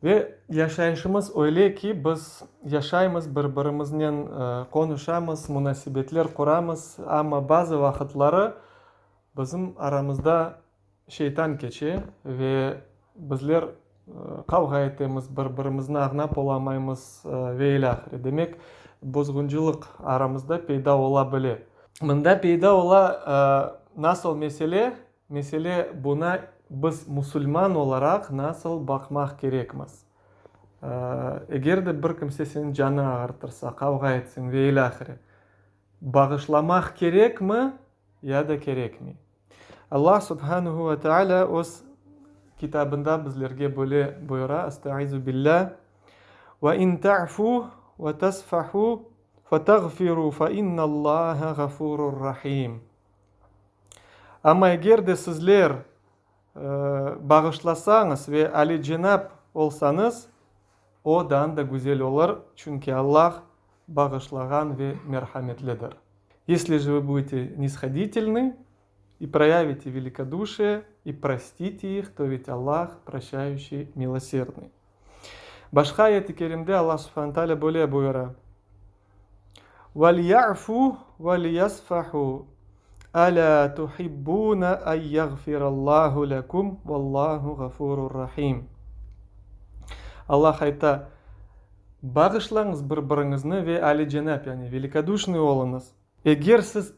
Ve yaşayışımız öyle ki, biz yaşaymız, bir-birimiznen qonuşamız, munasebetler quramız, amma bazı vaqıtları bizim aramızda şeytan keçe ve bizler qavğa etemiz, bir-birimizni añlap olamaymız ve ilâhre. Demek, bozğuncılıq aramızda peyda ola bile. Mında peyda ola nasıl mesele? Mesele, buna biz musulman olaraq nasıl baqmaq kerekmiz? Eger de bir kimse seniñ canı ağırtırsa, qavğa etseñ ve ilâhre, bağışlamaq kerekmi ya da kerekmey? Allah subhanehu ve tealâ öz Kitabında bizlerge böyle buyura, Estaizu billâh, Ve in ta'fu ve tasfahu ve tağfiru fe innallâhe gafurur rahîm. Amma eger de sizler bağışlasañız ve alicenap olsañız, o daa da güzel olur, çünki Allah bağışlağan ve merhametlidir. Если же вы будете нисходительны и проявите великодушие и простите их, то ведь Аллах прощающий, милосердный. Başqa ayet-i kerimde Allah subhane taalâ böyle buyura, Vel-ya'fu vel-yasfahu, alâ tuhibbûne en yağfirallâhu leküm, vallâhu ğafûrur rahîm. Allah ayta, Bağışlañız bir-biriñizni ve alicenap, yani velikoduşnıy oluñız. Eger siz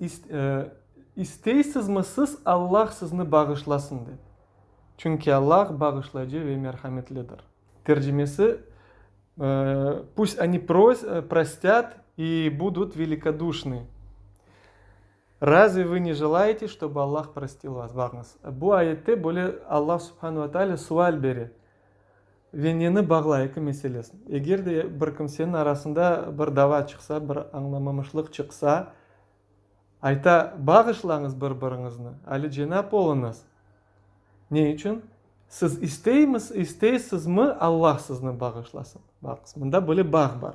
isteysizmi siz Allah sizni bağışlasın dep? Çünki Allah bağışlaycı ve merhametlidir. Tercimesi, Pust oni prostят i budut velikoduşnı. Razve vı ne jelayete, ştobu Allah prostil vas? Baqıñız, bu ayette böyle Allah subhanu ve teala sual bere ve neni bağlay eki meselesini. Eger de bir kimseniñ arasında bir dava çıqsa, bir añlamamışlıq çıqsa, Ayta, Bağışlañız bir-biriñizni, alicenap oluñız. Ne içün? Siz isteymiz, isteysizmi, Allah sizni bağışlasın? Baqıñız, mında böyle bağ bar.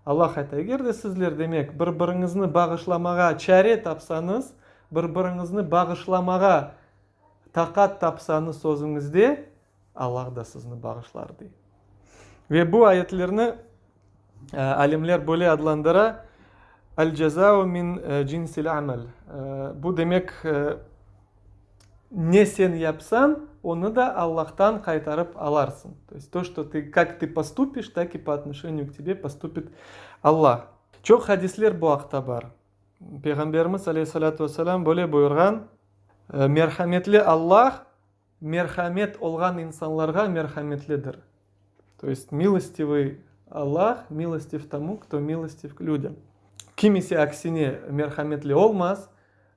Allah ayta, eger de sizler, demek, bir-biriñizni bağışlamağa çare tapsañız, bir-biriñizni bağışlamağa taqat tapsañız özüñizde, Allah da sizni bağışlar, dey. Ve bu ayetlerni alimler böyle adlandıra, El-cezau min cinsil amel. Bu demek, ne sen yapsañ, onı da Allahtan qaytarıp alarsıñ. To est, to, çto tı, kak tı postupiş, tak i po otnoşeniyu k tebe postupit Allah. Çoq hadisler bu aqta bar. Peyğamberimiz aleyhi salâtu vesselâm böyle buyurğan, Merhametli Allah Merhamet olğan insanlarğa merhametlidir. To est, milostivıy Allah milostiv tomu, kto milostiv k lüdâm. Kim ise aksine merhametli olmaz,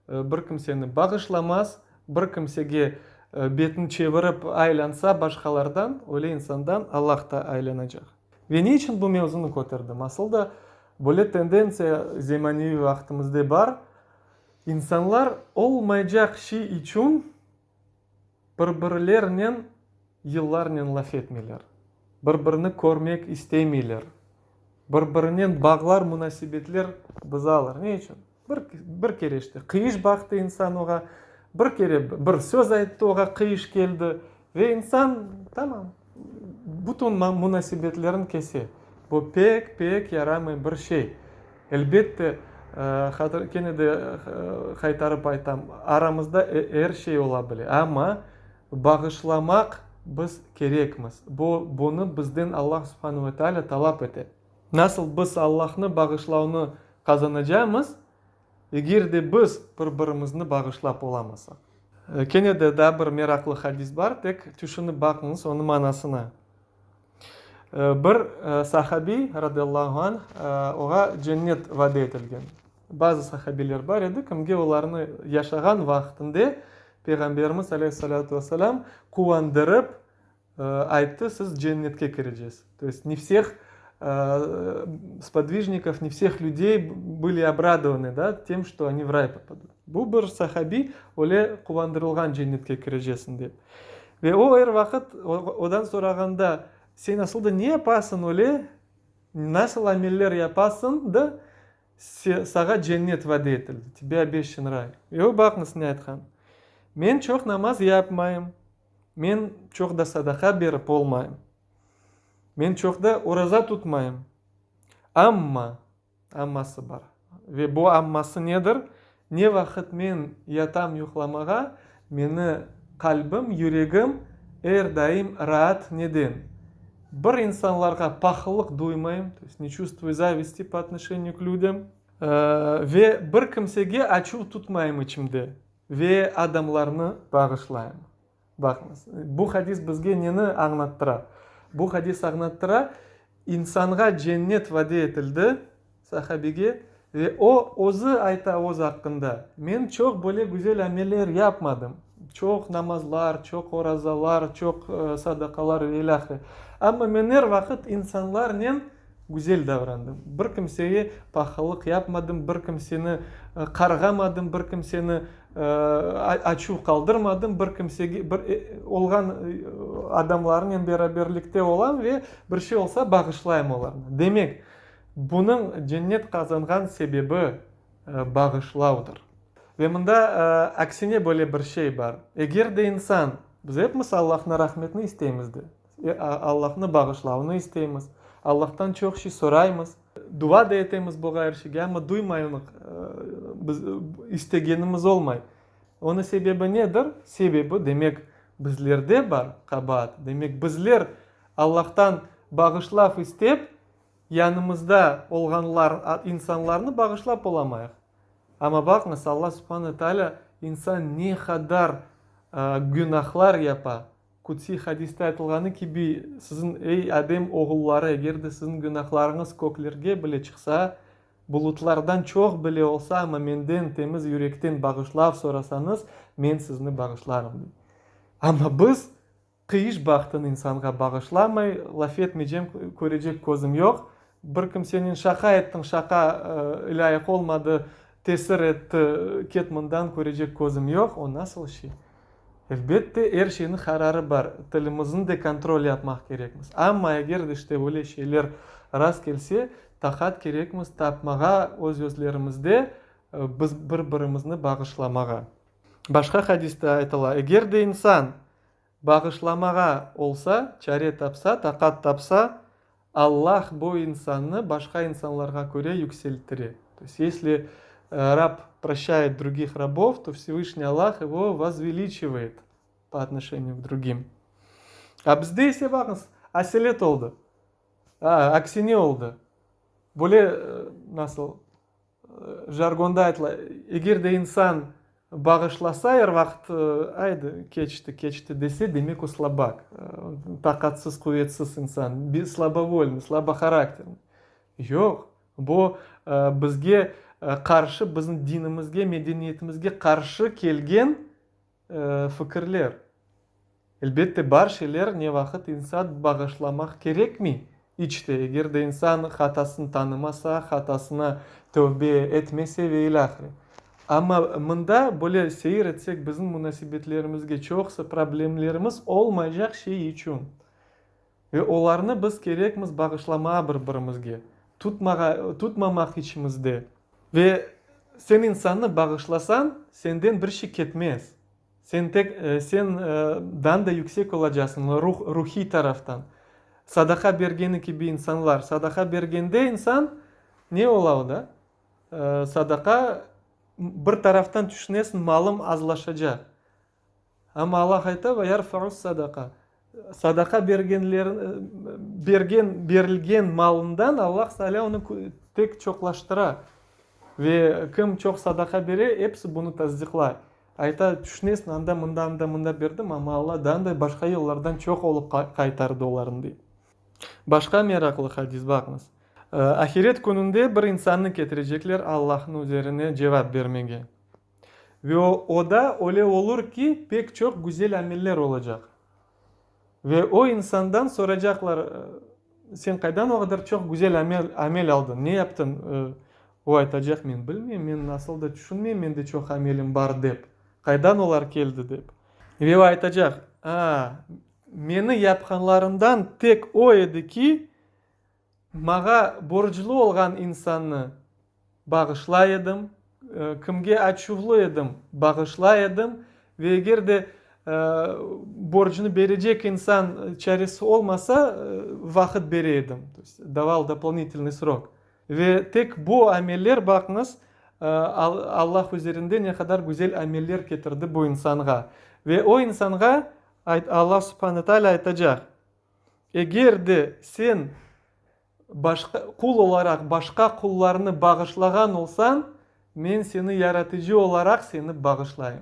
bir kimseni bağışlamaz, bir kimsege betini çevirip aylansa başqalardan, öyle insandan Allah da aylanacaq. Ve ne içün bu mevzunı köterdim? Asıl da böyle tendentsiya zemaneviy vaqtımızda bar, insanlar olmaycaq şey içün Bir-birlernen yıllarnen laf etmeyler, bir-birini körmek istemeyler, bir-birinen bağlar, munasebetler bozalar. Ne içün? Bir, bir kere işte qıyış baqtı insan oğa, bir kere bir söz ayttı oğa qıyış keldi ve insan tamam, bütün munasebetlerini kese. Bu pek, pek yaramay bir şey. Elbette, kene de qaytarıp aytam, aramızda er şey ola bile, amma bağışlamaq biz kerekmiz. Bu, bunı bizden Allah subhane ve teala talap ete. Nasıl biz Allahnı bağışlavnı qazanacamız, eger de biz bir-birimizni bağışlap olamasaq? Kene de daa bir meraqlı hadis bar, tek tüşünip baqıñız onıñ manasına. Bir sahabiy, radıyallahu anh, oğa cennet vade etilgen. Bazı sahabiyler bar edi, kimge olarnı yaşağan vaqtında Peyğamberimiz aleyhissalâtu vesselâm quvandırıp ayttı, siz cennetke kireceksiz. To est ne vseh spodvijnikov, ne vseh lüdey bıli obradovanı, da, tem, çto oni v ray popadut. Bu bir sahabiy öyle quvandırılğan cennetke kireceksiñ dep. Ve o er vaqıt odan sorağanda, Sen asıl da ne yapasıñ öyle, nasıl ameller yapasıñ da, sağa cennet vade etildi, tebe obeşçan ray. Ve o baqıñız ne aytqan, Men çoq namaz yapmayım, men çoq da sadaqa berip olmayım. Men çoq da oraza tutmayım. Amma, amması bar. Ve bu amması nedir? Ne vaqıt men yatam yuqlamağa, meni qalbim, yüregim er daim raat. Neden? Bir insanlarğa pahıllıq duymayım, to есть ne çuvstvuyu zavisti po otnoşeniyu k lüdyam, ve bir kimsege açuv tutmayım içimde ve adamlarnı bağışlayım. Baqıñız, bu hadis bizge neni añlattıra? Bu hadis añlattıra, insanğa cennet vade etildi, sahabige, ve o, özü ayta öz aqqında, Men çoq böyle güzel ameller yapmadım, çoq namazlar, çoq orazalar, çoq sadaqalar ve ilâhre, amma men er vaqıt insanlarnen Güzel davrandım. Bir kimsege pahıllıq yapmadım, bir kimseni qarğamadım, bir kimseni açuv qaldırmadım, bir kimsege, bir olğan adamlarnen beraberlikte olam ve bir şey olsa bağışlayım olarnı. Demek, bunıñ cennet qazanğan sebebi bağışlavdır. Ve mında aksine böyle bir şey bar, eger de insan, biz epimiz Allahnıñ rahmetini isteymiz de, Allahnı bağışlavını isteymiz, Allahtan çoq şey soraymız, dua da etemiz bu ğayrı şeyge, amma duymayıq, biz istegenimiz olmay. Onıñ sebebi nedir? Sebebi, demek, bizlerde bar qabaat, demek, bizler Allahtan bağışlav istep, yanımızda olğanlar, insanlarnı bağışlap olamayıq. Amma baqıñız, Allah subhane taalâ insan ne qadar günahlar yapa, Qudsiy hadiste aytılğanı kibi, siziñ, ey Adem oğulları, eger de siziñ günahlarıñız köklerge bile çıqsa, bulutlardan çoq bile olsa, amma menden temiz yürekten bağışlav sorasañız, men sizni bağışlarım, dey. Amma biz qıyış bahtın insanğa bağışlamay, laf etmeycem, körecek közüm yoq, bir kimsenen şaqa ettiñ, şaqa lâyıq olmadı, tesir etti, ket mından, körecek közüm yoq, o nasıl şey? Elbette, er şeyniñ qararı bar, tilimizni de kontrol yapmaq kerekmiz. Amma eger de işte böyle şeyler rast kelse, taqat kerekmiz tapmağa öz-özlerimizde, biz bir-birimizni bağışlamağa. Başqa hadiste aytıla, eger de insan bağışlamağa olsa, çare tapsa, taqat tapsa, Allah bu insannı başqa insanlarğa köre yükselttire. To есть, если раб прощает других рабов, то Всевышний Аллах его возвеличивает по отношению к другим. A bizde ise baqıñız, aselet oldı, aksine oldı. Böyle nasıl Jargonda aytıla, eger de insan bağışlasa er vaqıt, aydı, keçti, keçti dese, demek o slabak, taqatsız, quvetsiz insan, slabovolnıy, slaboharakterniy. Yoq, bu bizge qarşı, bizim dinimizge, medeniyetimizge qarşı kelgen fikirler. Elbette, bar şeyler ne vaqıt insan bağışlamaq kerekmey, iç te, eger de insan hatasını tanımasa, hatasına tövbe etmese ve ilâhre. Amma mında böyle seyir etsek bizim munasebetlerimizge çoqusı problemlerimiz olmaycaq şey içün. Ve olarnı biz kerekmiz bağışlamağa bir-birimizge, tutmağa, tutmamaq içimizde. Ve sen insannı bağışlasañ, senden bir şey ketmez. Sen tek, sen dan da yüksek olacasıñ, ruh, ruhiy taraftan. Sadaqa bergeni kibi insanlar, sadaqa bergende insan, ne ola o da? Sadaqa, bir taraftan tüşünesiñ, malım azlaşacaq. Amma Allah ayta, ve yerfa'us sadaqa, sadaqa bergenler, bergen, berilgen malından Allah Taalâ onı tek çoqlaştıra. Ve kim çoq sadaqa bere, episi bunı tasdiqlay. Ayta, tüşünesiñ, anda, mında, anda, mında berdim, amma Alla daa da başqa yollardan çoq olıp qaytardı olarnı, dey. Başqa meraqlı hadis, baqıñız. Ahiret kününde bir insannı ketirecekler Allahnıñ üzerine cevap bermege. Ve o da öyle olur ki, pek çoq güzel ameller olacaq. Ve o insandan soracaqlar, Sen qaydan o qadar çoq güzel amel, amel aldıñ, ne yaptıñ? O aytacaq, Men bilmeyim, men nasıl da tüşünmeyim, mende çoq amelim bar dep. Qaydan olar keldi dep. Ve o aytacaq, A, meni yapqanlarından tek o edi ki, mağa borclu olğan insannı bağışlay edim, kimge açuvlı edim, bağışlay edim ve eger de. Borcnı berecek insan çaresi olmasa, vaqıt bere edim, to est daval doponitelnıy srok. Ve tek bu ameller, baqıñız, Allah üzerinde ne qadar güzel ameller ketirdi bu insanğa. Ve o insanğa Allah subhane taalâ aytacaq, Eger de sen başqa, qul olaraq başqa qullarnı bağışlağan olsañ, men seni Yaratıcı olaraq seni bağışlayım.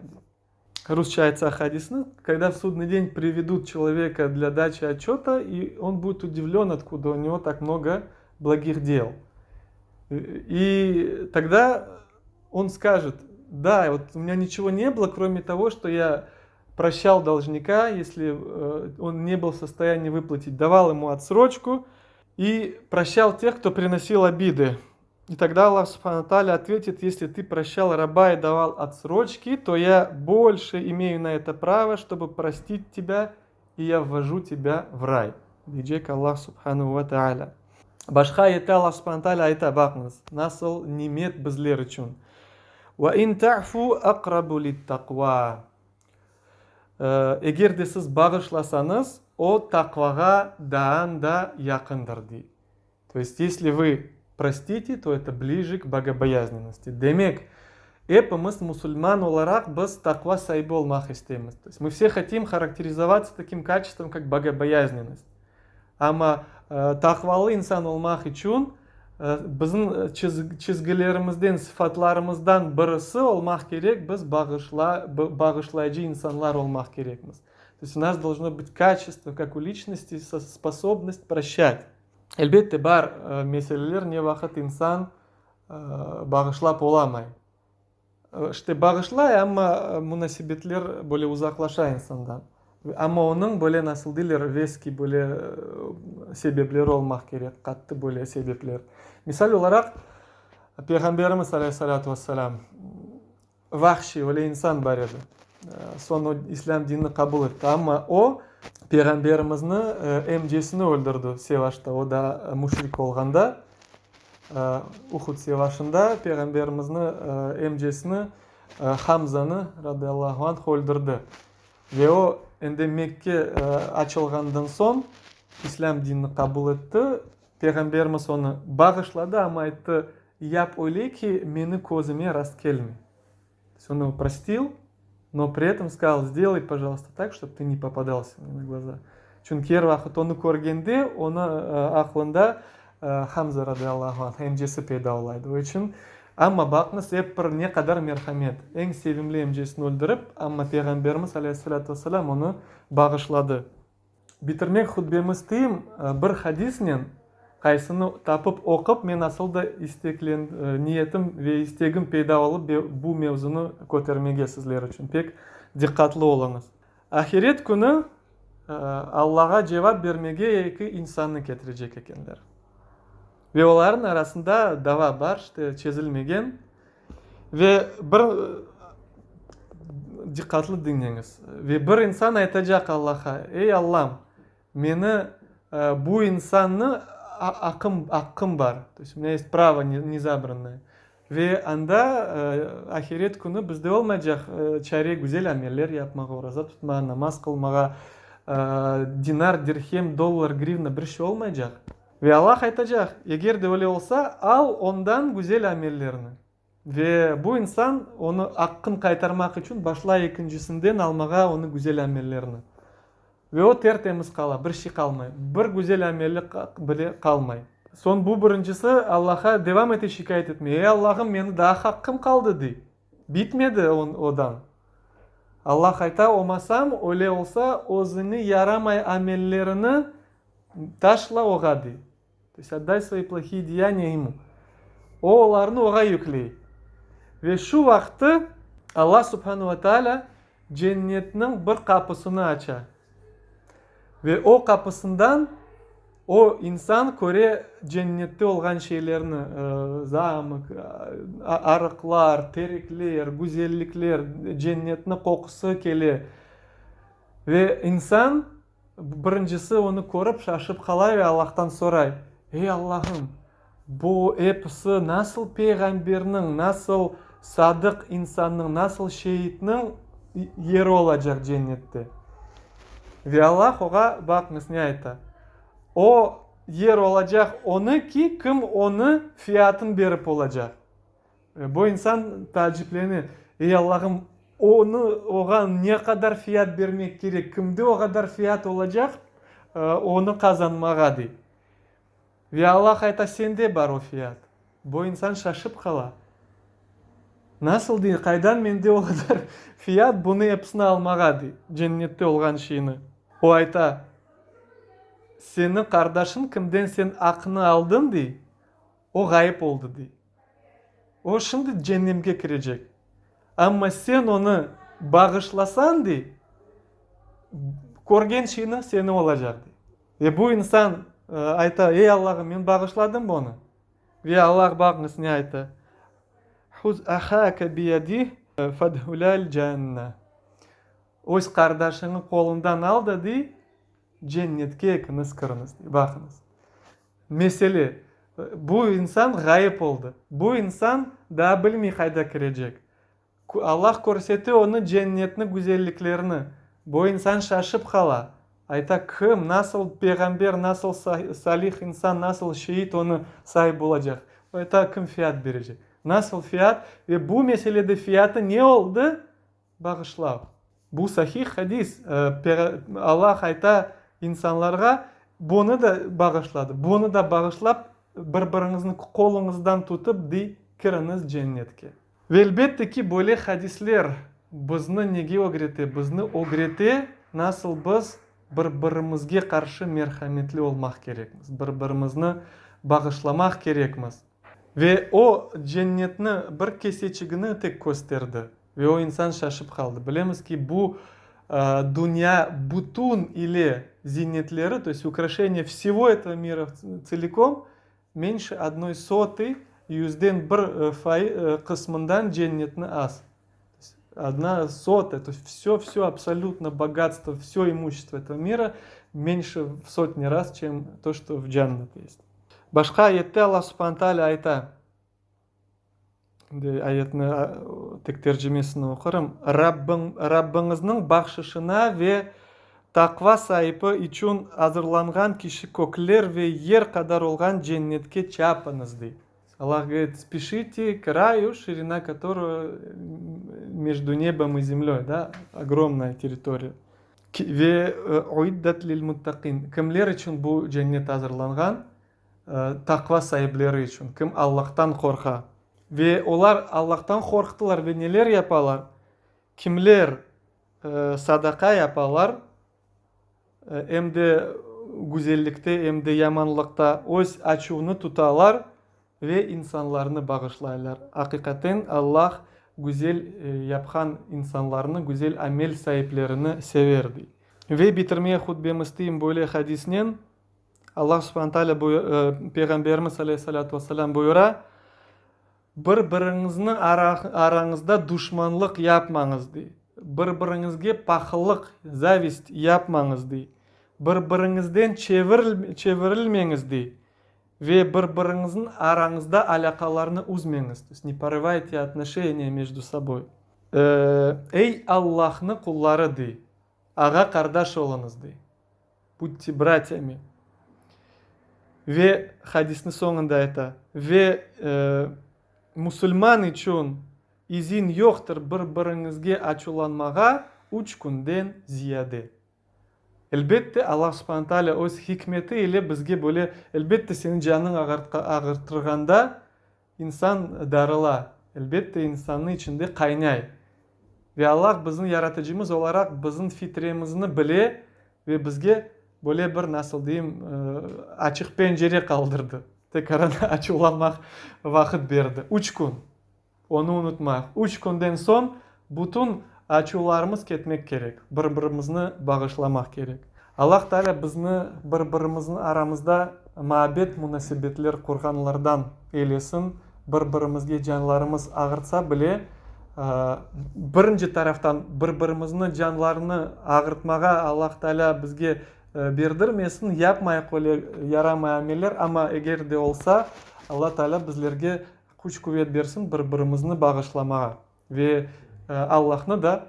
Rusça aytsaq hadisni, Когда в судный день приведут человека для дачи отчета, и он будет удивлен, откуда у него так много благих дел. И тогда он скажет, да, вот у меня ничего не было, кроме того, что я прощал должника, если он не был в состоянии выплатить, давал ему отсрочку и прощал тех, кто приносил обиды. И тогда Аллах Субхану Тааля ответит, если ты прощал раба и давал отсрочки, то я больше имею на это право, чтобы простить тебя, и я ввожу тебя в рай. Deycek Allah Subhanu ve Teala. Başqa ayette Allah Subhanu Teala ayta, baqıñız, nasıl nimet bizler içün. Ve in ta'fu aqrabu lit-taqva. Eger de siz bağışlasañız, o taqvağa daa da yaqındır, dey. To est, yesli vı prostite, to eto blije k bogoboyaznennosti. Demek, epimiz musulman olaraq biz taqva saibi olmaq isteymiz. To est, mı vse hotim harakterizovatsa takim kaçestvom, kak bogoboyaznennost. Amma taqvalı insan olmaq içün bizim çizgilerimizden, sıfatlarımızdan birisi olmaq kerek, biz bağışlayıcı insanlar olmaq kerekmiz. To est, u nas dolžno bıt kaçestvo, kak u liçnosti, sposobnost proşçat. Elbette, bar meseleler, ne vaqıt insan bağışlap olamay. İşte, bağışlay, amma munasebetler böyle uzaqlaşa insandan. Amma onıñ böyle, nasıl deyler, veskiy böyle sebepleri olmaq kerek, qattı böyle sebepler. Misal olaraq, Peyğamberimiz, aleyhi salâtu vesselâm, Vahşiy, öyle insan bar edi. Soñ o islâm dinini qabul etti. Amma o, Peyğamberimizni emcesini öldürdi sevaşta, o daa müşrik olğanda, Uhud sevaşında Peyğamberimizni emcesini Hamzanı, radıyallahu anh, öldürdi. Ve o, endi Mekke açılğandan soñ islâm dinini qabul etti. Peyğamberimiz onı bağışladı, amma ayttı, Yap öyle ki, meni közüme rastkelme. То есть он его prostil, no pri etom skazal, Sdelay, pojalsta, tak, ştob tı ne popadalsya mne na glaza. Çünki er vaqıt onı körgende, onı aqlında Hamza radıyallahu anh, emcesi peyda ola edi. O içün, amma baqıñız, ep bir ne qadar merhamet, eñ sevimli emcesini öldürip, amma Peyğamberimiz aleyhissalâtu vesselâm onı bağışladı. Bitirmek hutbemi isteyim bir hadisnen, qaysını tapıp oqup, men asıl da isteklen, niyetim ve istegim peyda olıp bu mevzunı kötermege sizler içün. Pek diqqatlı oluñız. Ahiret künü Allağa cevap bermege eki insannı ketirecek ekenler. Ve olarnıñ arasında dava bar, işte, çezilmegen. Ve bir, diqqatlı diñleñiz, ve bir insan aytacaq Allahqa, Ey, Allam, meni, bu insannı aqım, aqqım bar, to est u menya est pravo nezabrannoye. Ve anda, ahiret künü bizde olmaycaq çare güzel ameller yapmağa, oraza tutmağa, namaz qılmağa, dinar, dirhem, dollar, grivna bir şey olmaycaq. Ve Allah aytacaq, Eger de öyle olsa, al ondan güzel amellerni. Ve bu insan onı aqqın qaytarmaq içün başlay ekincisinden almağa onı güzel amellerni. Ve o ter-temiz qala, bir şey qalmay, bir güzel ameli bile qalmay. Soñ bu birincisi Allah'a devam ete şikâyet etmege, Ey, Allahım, meni daa haqqım qaldı, dey. Bitmedi odan. Allah ayta, Olmasam, öyle olsa, özüñi yaramay amellerini Taşla oğa, dey. To есть otday svoi plohiye deyaniya emu. O, olarnı oğa yükley. Ve şu vaqtı Alla subhanu ve taalâ cennetniñ bir qapısını aça. Ve o qapısından o insan köre cennette olğan şeylerni, zamok, arıqlar, terekler, güzellikler, cennetniñ qoqusı kele. Ve insan Birincisi onı körip, şaşıp qala ve Allahtan soray, Ey, Allahım, bu episi nasıl peyğamberniñ, nasıl sadıq insannıñ, nasıl şeitniñ. yeri olacaq cennette. Ve Allah oğa, baqıñız, ne ayta, O yer olacaq onı ki, kim onı fiyatın berip olacaq. Bu insan taaciplene, Ey, Allahım, onı, oğa ne qadar fiyat bermek kerek, kimde o qadar fiyat olacaq, onı qazanmağa, dey. Ve Allah ayta, Sende bar o fiyat. Bu insan şaşıp qala. Nasıl, dey, qaydan mende o qadar fiyat, bunı episini almağa, dey, cennette olğan şeyni. O ayta, Seni qardaşıñ, kimden sen aqnı aldıñ, dey, o ğayıp oldı, dey. O şimdi cennemge kirecek. Amma sen onı bağışlasañ, dey, körgen şeyniñ seni olacaq, dey. Ve bu insan ayta, Ey, Allahım, men bağışladım onı. Ve Allah, baqıñız, ne ayta, Huz ahâke biyedih fedhulâl cenne. Öz qardaşıñı qolundan al da, dey, cennetke ekiñiz kiriñiz, dey. Baqıñız. Mesele, bu insan ğayıp oldı. Bu insan daa bilmey qayda kirecek. Allah körsete onı cennetni güzelliklerini. Bu insan şaşıp qala. Ayta, kim, nasıl peyğamber, nasıl salih insan, nasıl şeit onı saip olacaq? O ayta, kim fiyat berecek? Nasıl fiyat? Ve bu meselede fiyatı ne oldı? Bağışlav. Bu sahih hadis. Allah ayta insanlarğa, bunı da bağışladı, bunı da bağışlap, bir-biriñizni qoluñızdan tutıp, dey, kiriñiz cennetke. Ve elbette ki, böyle hadisler bizni nege ögrete? Bizni ögrete, nasıl biz bir-birimizge qarşı merhametli olmaq kerekmiz, bir-birimizni bağışlamaq kerekmiz. Ve o, cennetni bir keseçigini tek kösterdi. Ve o insan şaşıp qaldı. Bilemiz ki, bu dünya bütün ile ziynetleri, to est ukraşeniye vsego etogo mira tselikom, menşe odnoy sotıy, yüzden bir fay, qısmından cennetni az. Odna sotaya, to est vsö, vsö absolyutno bogatstvo, vsö imushchestvo etogo mira menşe v sotni raz, çem to, çto v cannete est. Başqa ayette Alla subhane taalâ ayta, Şimdi ayetni tek tercimesini oqurım, Rabbiñ, Rabbiñizniñ bahşışına ve taqva saipi içün azırlanğan kişi kökler ve yer qadar olğan cennetke çapıñız, dey. Allah govorit, Spişite k rayu, şirina kotorogo mejdu nebom i zemlöy, da, ogromnaya territoriya. Ve uiddat lil muttaqin, kimler içün bu cennet azırlanğan? Taqva saipleri içün, kim Allahtan qorqa. Ve olar Allahtan qorqtılar ve neler yapalar? Kimler sadaqa yapalar, em de güzellikte, em de yamanlıqta öz açuvını tutalar ve insanlarnı bağışlaylar. Aqiqaten, Allah güzel yapqan insanlarnı, güzel amel saiplerini sever, dey. Ve bitirmeye hutbemi isteyim böyle hadisnen, Allah subhane taalâ Peyğamberimiz aleyhi salâtu vesselâm buyura, Bir-biriñizni arañızda duşmanlıq yapmañız, dey. Bir-biriñizge pahıllıq, zavist, yapmañız, dey. Bir-biriñizden çevirilmeñiz, dey. Ve bir-biriñizniñ arañızda alâqalarnı üzmeñiz, to est ne porıvayte otnoşeniya mejdu soboy. Ey Allahnı qulları, dey, ağa-qardaş oluñız, dey. Budte bratyami. Ve hadisniñ soñunda ayta, Ve musulman içün izin yoqtır bir-biriñizge açuvlanmağa üç künden ziyade. Elbette, Allah subhane taalâ öz hikmeti ile bizge böyle, elbette, seniñ canıñ ağırttırğanda İnsan darıla, elbette, insannıñ içinde qaynay. Ve Allah bizim Yaratıcımız olaraq bizim fitremizni bile ve bizge böyle bir, nasıl deyim, açıq pencere qaldırdı. Tekaran açuvlanmaq vaqıt berdi. Üç kün. Onı unutmayıq. Üç künden soñ bütün açuvlarımız ketmek kerek. Bir-birimizni bağışlamaq kerek. Allah Taalâ bizni bir-birimizniñ aramızda maabet munasebetler qurğanlardan eylesin, bir-birimizge canlarımız ağırtsa bile, birinci taraftan bir-birimizni canlarını ağırtmağa Allah Taalâ bizge berdirmesin, yapmayıq öyle yaramay ameller, amma eger de olsa, Allah Taalâ bizlerge küç-quvet bersin bir-birimizni bağışlamağa. Ve Allahnı da.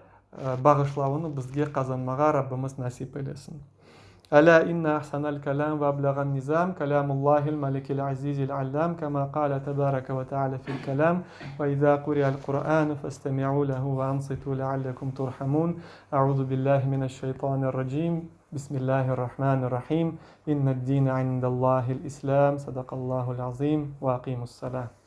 bağışlavını bizge qazanmağa Rabbimiz nasip eylesin. Alâ inne ahsanel kelâm ve ablağan nizam kelâmullâhil melikil azizil allâm kemâ qâle tebâreke ve teâlâ fil kelâm ve izâ quri'al Qur'ânu festemi'û lehu ve ansitû leallekum turhamûn Eûzü billâhi mineşşeytânirracîm Bismillâhirrahmânirrahîm İnned-dîne indellâhil İslâm Sadakallâhul azîm ve akîmussalâ.